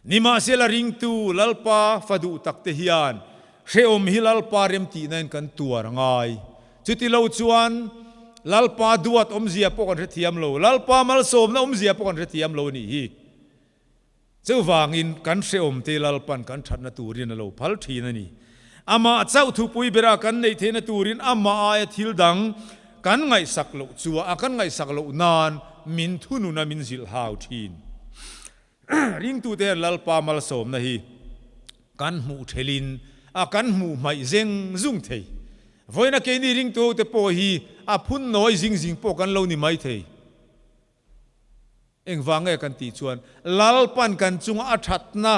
Nimahsela ringtu Lalpa fa duh tak te hian hrehawm hi Lalpa remtihna in kan tuar a ngai. Chuti lo chuan Lalpa duat awmzia pawh kan hrethiam lo, Lalpa malsawmna awmzia pawh kan hrethiam lo a nih hi. Chuvangin kan hrehawm te Lalpan kan thatna turin a lo phal thin a ni. Amah chauh thupui bera kan neih theihna turin amah aia thil dang kan ngaihsak loh chua a kan ngaihsak loh nan min thunun a min zilh hau thin. Ringtute hian Lalpa malsawmna hi kan hmuh thelin a kan hmuh hmaih zeng zung thei. Vawiina keini ringtu hote pawh hi a phun nawi zing zing pawh kan lo ni mai thei. Engvang nge kan tih chuan Lalpan kan chunga a thatna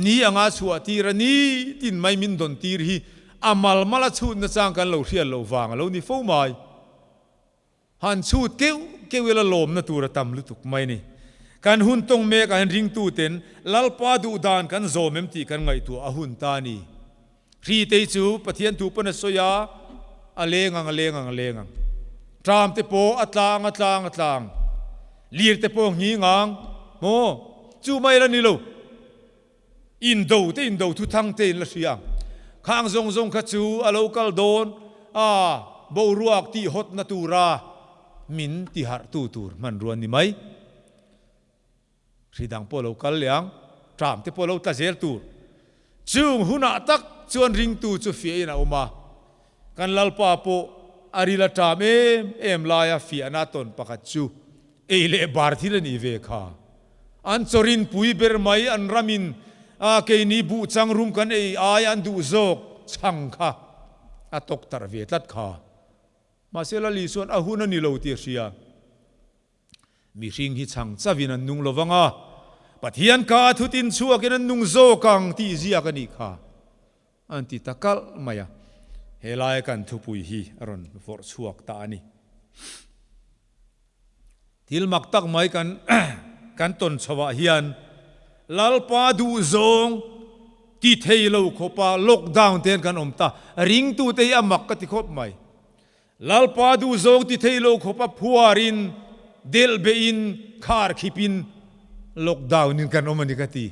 ni anga chhuah tir a ni tin mai min dawn tir hi a malmal a chhutna chang kan lo hriat loh vang a lo ni fo mai. Han chhut keuh keuh ila lawmna tur a tam lutuk mai ni. Kan hun tawng mek ah hian ringtu ten Lalpa duh dan kan zawm em tih kan ngaihtuah a hun ta a ni. Hri te hi chu Pathian thu pawn a sawi a, a leng ang, a leng ang, a leng ang. Tram te pawh a tlang, a tlang, a tlang. Lir te pawh a nghing ang, maw? Chu mai la ni lo. Indo te, indo thuthang te in la hria ang. Khang zawng zawng kha chu a lo kal dawn a, boruak tihhawtna tura min tiharhtu tur hmanrua ni mai. Hri dang pawh lo kal leh ang, tram te pawh lo tla zel tur. Chung hunah tak chuan ringtu chu fiahin a awm a, kan Lalpa pawh a ril a tram em em laia fiahna tawn pakhat chu ei leh bar thil a nih ve kha. An chawrin pui ber mai an ramin a keini buh chang rum kan ei ai an duh zawk chhang kha a tawk tarh ve tlat kha. Mahse Lali chuan a hun a ni lo tih a hria. Mihring hi chhang chavin an nung lo vang a, Pathian ka a thutin chhuakin an nung zawk ang tih ziak a nih kha, an ti ta kalh mai a. Helai kan thupui hi a rawn vawrh chhuak ta a ni. Thil mak tak mai kan kan tawn chhoah hian Lalpa duhzawng. Ti thei lo khawpa lockdown te hian kan awm ta. Ringtute hi a mak ka ti khawp mai. Lalpa duhzawng ti thei lo khawpa phuarin, delh behin, khar khipin lockdown in kan awm a ni ka ti.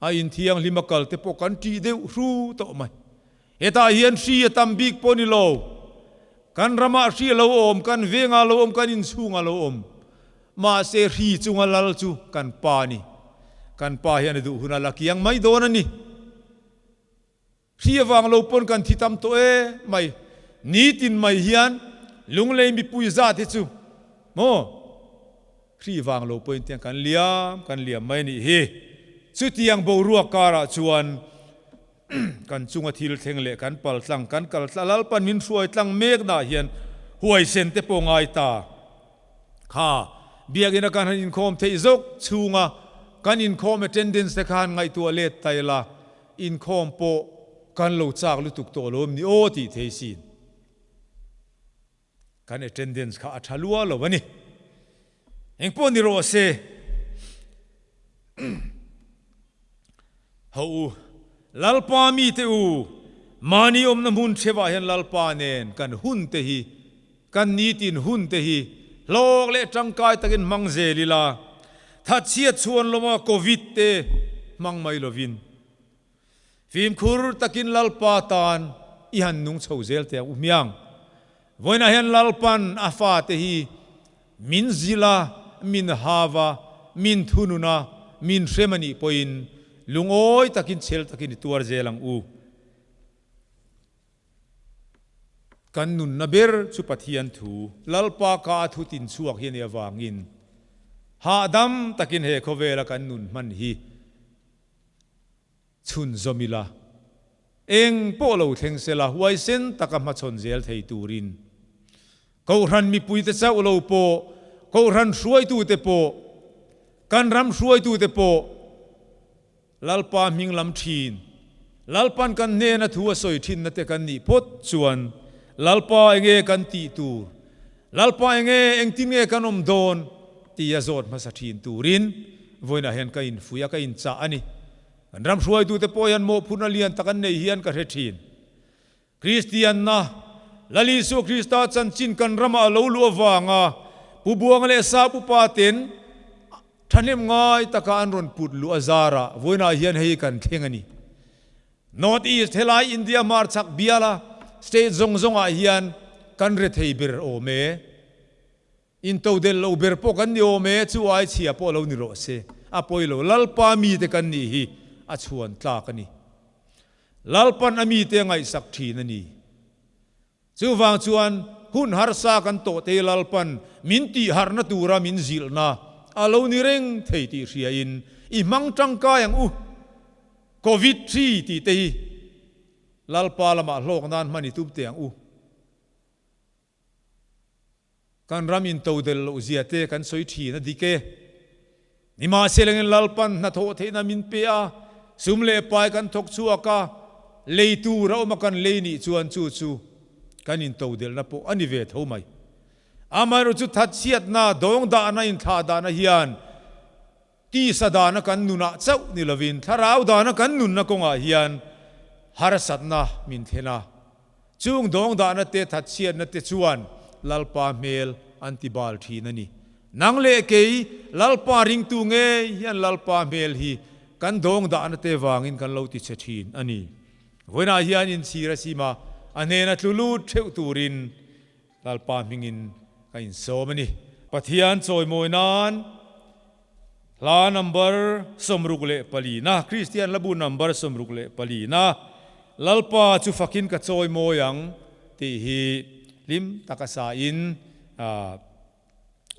A inthianghlim a kal te pawh kan ṭih deuh hru tawh mai. Hetah hian hri a tam bik pawh ni lo. Kan ramah hri a lo awm, kan vengah a lo awm, kan inchhungah a lo awm. Mahse hri chunga lal chu kan pa a ni. Kan pa hian a duh hun a la kiang mai dawn a ni. Hri avang lo pawn kan thi tam tawh e mai. Nitin mai hian lunglei mipui zat hi chu maw hri vang lo pawhin tiang kan liam kan liam mai a nih hi. Chutiang boruak karah chuan kan chunga thil thleng leh kan pal tlang kan kal tla Lalpan min hruai tlang meknaah hian huaisen te pawh ngai ta. Kha biakina kan han inkhawm theih zawk chhunga kan inkhawm attendance te khan ngaihtuah let ta ila Inkhawm pawh kan lo chak lutuk tawh lo em ni aw tih thei sin. Kan attendance kha a tha lua lo a ni. Engpawh ni rawh se. Ho u, Lalpa mite u, mahni awmna hmun thevah hian Lalpa nen kan hun te hi, kan nitin hun te hi hlawk leh tangkai takin hmang zel ila, thatchhiat chhuan lawma Covid te hmang mai lovin Fimkhur takin Lalpa tan i han nung chho zel teh ang u hmiang. Vawiinah hian Lalpan a fate hi min zil a, min hav a, min thunun a, min hrem a nih pawhin lungawi takin chhel takin i tuar zel ang u. Kan nunna ber chu Pathian thu, Lalpa ka a thu tin chhuak hi a nih avangin hahdam takin he khawvela kan nun hman hi Chhunzawm ila, eng pawh lo thleng sela huaisen taka hmachhawn zel thei turin Kohhran mipuite chauh lo pawh, Kohhran hruaitute pawh, kan ram hruaitute pawh Lalpa hming lam thin, Lalpan kan hnena thu a sawi thinna te kan nih phawt chuan Lalpa enge kan tih tur, Lalpa enge engtin nge kan awm dawn tia zawt hmasa thin turin vawiinah hian ka infuih a, ka inchah a ni. Kan ram hruaitute pawh hian mawhphurhna lian tak an nei hian ka hre thin. Kristianna, Lal Isua Krista chanchin kan ramah a lo luh avanga Pu Buanga leh Sap upa ten thahnem ngai taka an rawn put luh a zarah vawiinah hian hei kan thleng a ni. North East helai India hmar chak biala state zawng zawngah hian kan rethei ber awm e. Intodel lo ber pawh kan ni awm e, chu ai chhia pawh lo ni rawh se, a pawi lo. Lalpa mite kan nih hi a chhuan tlak a ni. Lalpan a mite a ngaihsak thin a ni. Chuvang chuan hun harsa kan tawh te Lalpan min tihharhna tura min zilhna a lo ni reng thei tih hriain i hmang tangkai ang u. Covid hri tih te hi Lalpa lamah hlawk nan hman i tum teh ang u. Kan ram intodel loh zia te kan sawi thin a dik e. Nimahselangin Lalpan hnathawh theihna min pe a, sum leh pai kan thawk chhuak a, lei tur a awm a kan lei nih chuan chu chu kan intodelhna pawh a ni ve tho mai. Amaherawhchu chu thatchhiatna, dawngdahna, inthlahdahna hian Tisa dana kan nunah chauh ni lovin thlarau dana kan nunna kawngah hian harsatna min thlen a. Chung dawngdahna te thatchhiatna te chuan Lalpa hmel an ti bal thin a ni. Nang leh kei Lalpa ringtu ngei hian Lalpa hmel hi kan dawngdahna te vangin kan lo ti che thin a ni. Vawiinah hian inchhir a sim a, a hnena tlu lut theuh turin Lalpa hmingin ka insawm a ni. Pathian chawimawi nan hla number 64 na, Kristian hlabu number 64 na, Lalpa chu fakin ka chawimawi ang tih hi hlim taka sain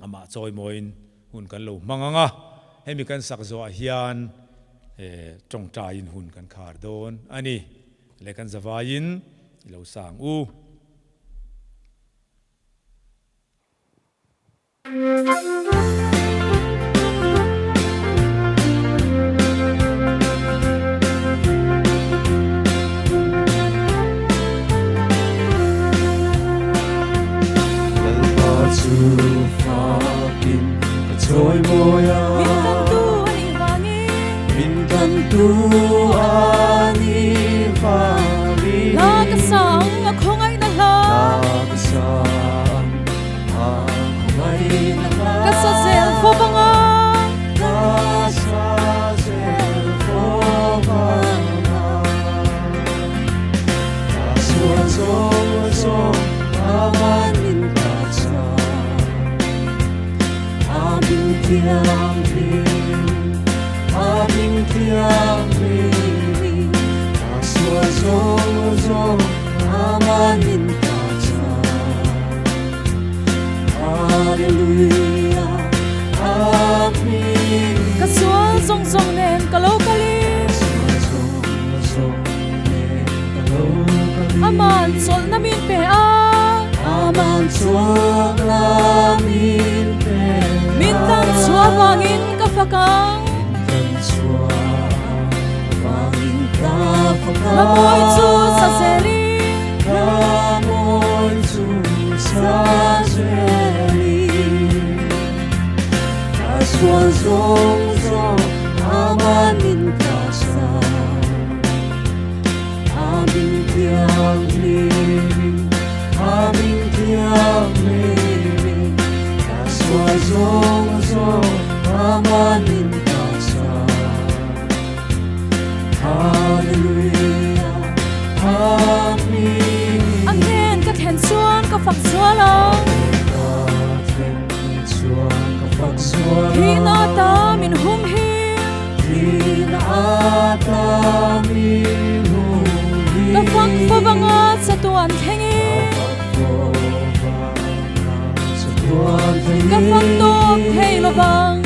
amah chawimawiin hun kan lo hmang ang a. Hemi kan sak zawhah hian tawngtaiin hun kan khar dawn a ni. Leh kan zavaiin i lo sang u. Lalpa chu fakin ka chawimawi a. Min tlantu a nih vangin. Min tlantu. Ka sa zel fo vanga. Ka sual zawng zawng nen ka lo kalin. Aman chawlhna min pe a. Min tan chhuah vangin ka fak ang. Lamawi chu sa zelin. A hnen ka thlen chuan ka fak zual ang. Thihna ata min hum hi. Ka fak favanga chatuan thlengin. Ka fak tawp thei lovang.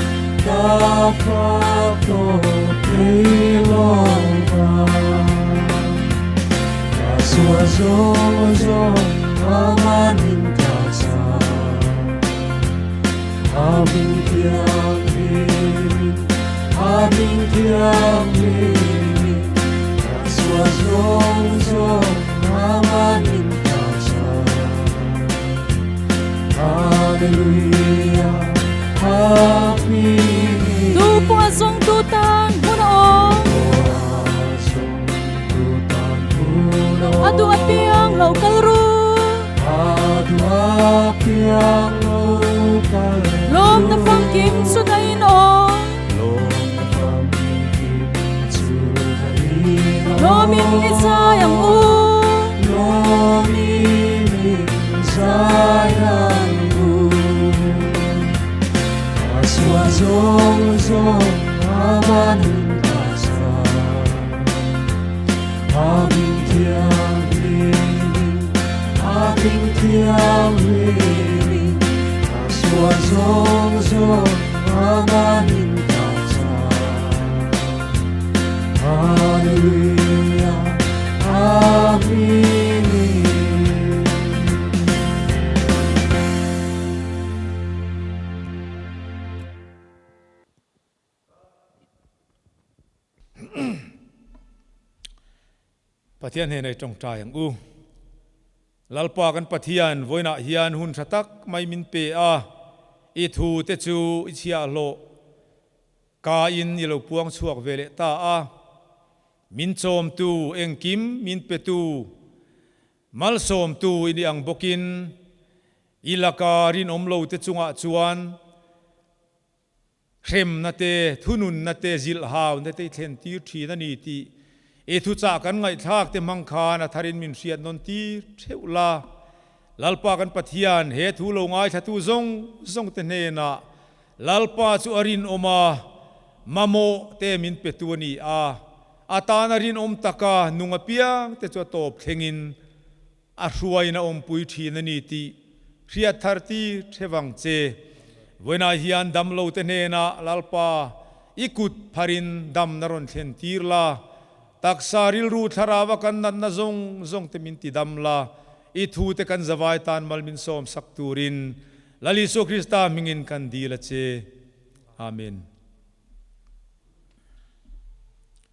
Tu pawh a zawngtu tan hmun a awm. A duh apiang lo kal ru. Lawmna famkim chu na in awm. Lawmin i zai ang u. Pathian hnenah i tawngtai ang u. Lalpa kan Pathian vawiinah hian hun tha tak mai min pe a, i thu te chu i chhiahhlawh ka in i lo puang chhuak ve leh ta a. Min chawmtu engkim min petu Malsawmtu i ni ang bawkin i laka rinawm lo te chungah chuan hremna te, thununna te, zilhhauna te i thlen tir thin a ni tih i thuchah kan ngaihthlak te hmang khan a tharin min hriat nawn tir theuh la. Lalpa kan Pathian he thu lo ngaithlatu zawng zawng te hnenah Lalpa chu a rinawm a, mamawh te min petu a ni a, a tana rinawm taka nung apiang te chu a tawp thlengin a hruaiin a awmpui thin a ni tih hriat thar tir thevang che. Vawiinah hian damlo te hnenah Lalpa i kut pharin damna rawn thlen tir la, taksa rilru thlarau a kan natna zawng zawng te min ti dam la, i thu te kan zavai tan mal min sawm sak turin Lal Isua Krista hmingin kan dil a che. Amen.